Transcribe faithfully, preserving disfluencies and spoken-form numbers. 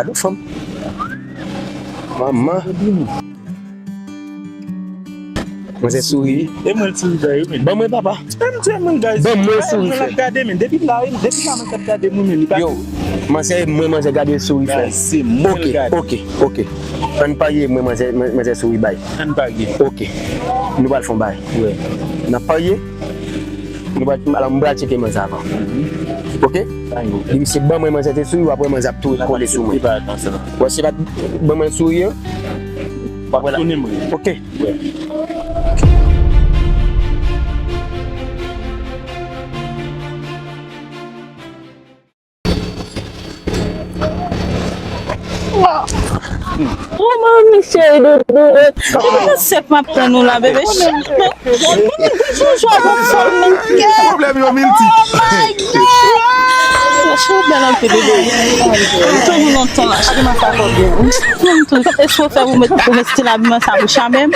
Lòt fanm. Manman. Manzè souri. E mwen l souri bay wi, men. Ban mwen, papa. Ban mwen souri, frè. Depi la, depi la, manzè ap gade mwen, men li pa. Yo, manzè, mwen, manzè gade souri, frè. Se mwen l gade. Ok, ok, ok. Ann parye, mwen, manzè, manzè souri bay. Ann parye. Ok. Nou pral fè yon bagay. N ap parye. Nou pral, alò, mwen pral tcheke manzè avan. Ok? Di misye ban mwen manzè te souri, w ap wè manzè ap tou kole sou mwen. Wè, se pa ban mwen souri an. W ap wè la. Ok. Oh, manmi cheri, doudou. Depi nan sèk m ap tann ou la, bebe. Joujou ap ap fè men. Pwoblèm yo miltip. Oh my God. Cheri bèl anpil, bebe. M tann ou lontan la. Cheri, m ap fè kò byen. M tann, èske w fè pou met, pou met stil abiman sa pou Charbel?